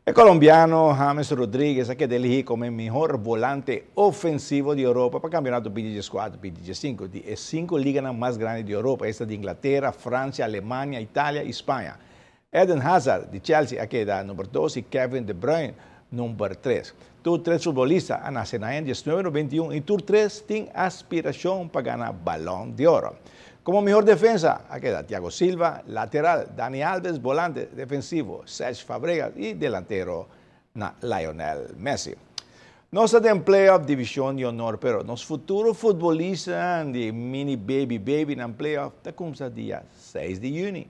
E colombiano James Rodriguez a keda eligi como e mihor volante ofensivo di Europa pa campeonato 2014, 2015 di e cinco liganan mas grandi di Europa, esta di Inglatera, Francia, Alemania, Italia y Spaña. Eden Hazard di Chelsea a keda number 2 y Kevin De Bruyne number 3. Tur tres futbolista a nace na aña 1991 y tur tres tin aspiracion pa gana Balon de Oro. Como mihor defensa a keda Thiago Silva, lateral, Dani Alves, volante defensivo, Cesc Fabregas y delantero na Lionel Messi. Nos ta den playoff division di honor, pero nos futuro futbolista di mini baby baby nan playoff ta cuminsa dia 6 di juni.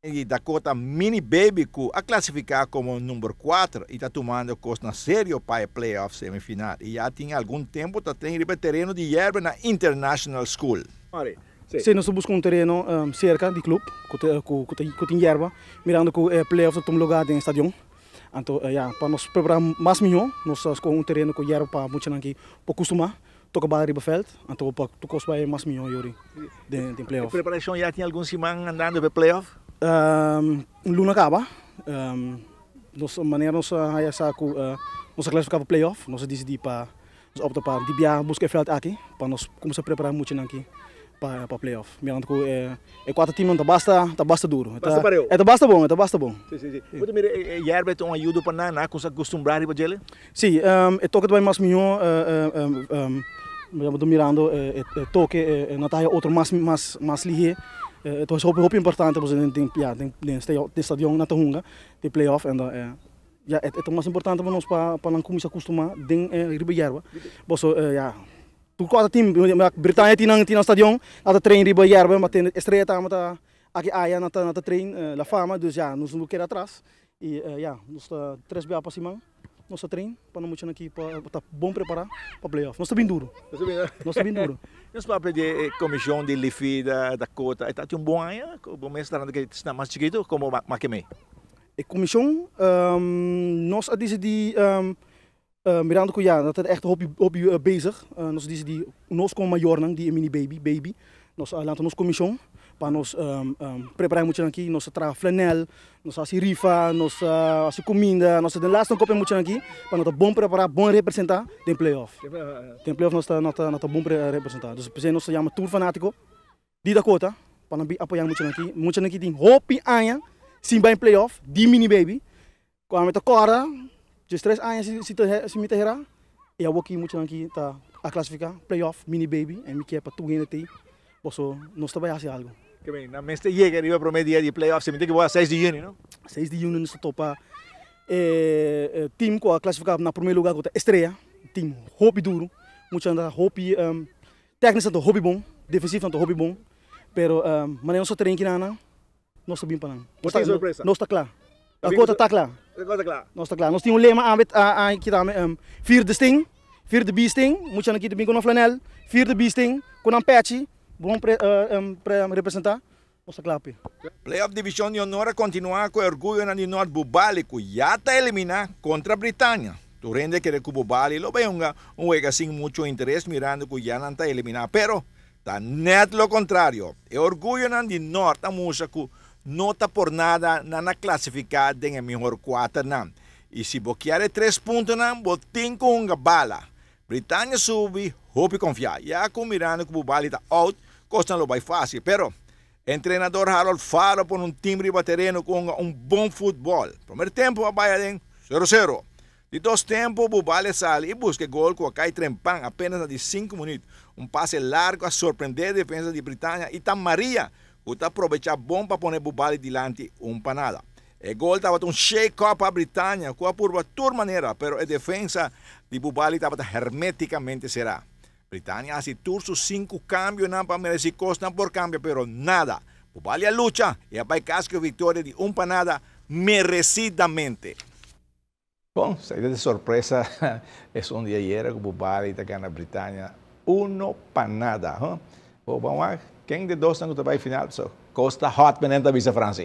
Y Dakota Mini Baby cu a clasifica como number 4 y ta tumando cos na serio pa e playoff semifinal y ya tin algun tempo ta train riba e tereno di yerba na International School. Si, nos ta busca un tereno cerca di club cu tin yerba, mirando cu e playoff ta tuma lugar den e stadion. Anto ya, pa nos prepara mas miho, nos ta scoge un tereno cu yerba pa muchanan aki por custuma toca bala riba veld, anto pa tur cos bay mas miho yori den playoff. E preparacion ya tin algun siman andando pa e playoff? Un luna caba. Nos manera nos a haya sa cu nos a clasifica pa playoff, nos a dicidi pa nos opta pa di bia busca e veld aki pa nos cuminsa prepara muchanan aki pa playoff. Mirando cu e cuatro teamnan ta basta ta basta duro. Basta pareu. E ta basta bon, e ta basta bon. Si, si, si. Bo ta mira e yerba ta un ayudo pa nan, nan a cuminsa acostumbra riba djele? Si, e toke ta bai mas mihó, bo ta mirando e toke no ta haya otro mas mas mas lihé, e ta hopi hopi importante pasobra den ya den den stadion nan ta hunga den playoff en ya e ta mas importante pa nos pa pa nan kuminsá kustumá den riba yerba pasobra ya tur kos ta tin Britania tin nan tin nan stadion nan ta train riba yerba ma tin Estrella tambe ta aki aya nan ta nan ta train La Fama dus ya nos no keda atras y ya nos ta tres bia pa siman. Nos ta train pa no muchanan aki pa ta bon prepara pa playoff. Nos ta bin duro. Nos ta bin duro. Nos papia di e comision di Lifida, Dakota, e ta tin un bon aña? Bo mes ta ke esnan mas chikito como Makemey? E comision nos a dicidi mirando cu ya nan ta echt hopi hopi bezig, nos a dicidi nos como mayornan di e mini baby baby nos a lanta nos comision pa nos prepara e muchanan aki, nos a traha flanel, Nos a hasi rifa, nos a hasi kuminda, nos a den laatste kop e muchanan aki pa no ta bon prepará, bon representá den playoff. Den playoff nos ta nos ta nos ta bon representá. Dus p'esei nos ta yama tur fanátiko di Dakota pa nan bin apoyá e muchanan aki. Muchanan aki tin hopi aña sin bai playoff di mini baby. Ku ami ta kòrda diestres aña si si ta si mi ta herá i awoki muchanan aki ta a klasifiká playoff mini baby en mi ke pa tur hende t'ei Boso nos ta bai hasi algu. Ke ben, nan mester yega riba prome dia di playoff, si mi ta ekiboká seis di yüni, no? Seis di yüni nos ta topa e team ku a klasifiká na prome lugar ku ta Estrella, team hopi duru, muchanan ta hopi teknisnan ta hopi bon, defensivnan ta hopi bon, pero manera nos ta train kinanan nos ta bin pa nan. Bo tin sorpresa? Nos ta kla. Dakota ta kla. Dakota kla. Nos ta kla. Nos tin un lema awe aki tambe, Vier de sting, vier de beasting. Muchanan aki ta bin ku nan flanel, vier de beasting, ku nan pechi, bon pre representa. Nos ta kla p'e. Playoff Divishon di Honor a kontinuá ku e orguyonan di Nort Bubali ku ya ta eliminá kontra Britania. Tur hende a kere ku Bubali lo bai hunga un wega sin mucho interes mirando ku ya nan ta eliminá pero Ta net lo contrario. E orguyonan di Nort a mustra cu no ta por nada nan a clasifica den e mihor cuaternan. Y si bo kier e tres puntonan, bo tin cu hunga bala. Britania subi hopi confia, ya cu mirando cu Bubali ta out, cosnan lo bay facil. Pero, entrenador Harold Faro a pone un team riba tereno cu hunga un bon futbol. Promer tempo a bay aden sero sero. Di dos tempo Bubale sali i buska e gol ku a kai trempan apenas na di sinku minüt. Un pase largu a sorprendé e defensa di Britania i ta Maria ku ta probechá bon pa pone Bubale dilanti un pa nada. E gol tabata un shake up pa Britania ku a purba tur manera pero e defensa di Bubale tabata hermétikamente será. Britania a hasi tur su sinku kambionan pa mira si kosnan por kambia pero nada. Bubale a lucha i a bai kas ku e viktoria di un pa nada meresidamente. Bon, saida di sorpresa esun di ayera ku Bubali ta gana Britania uno pa nada. Huh? Bo ban wak, ken di dosnan ku ta bai final? So, kos ta hot, menen ta bisa Franci.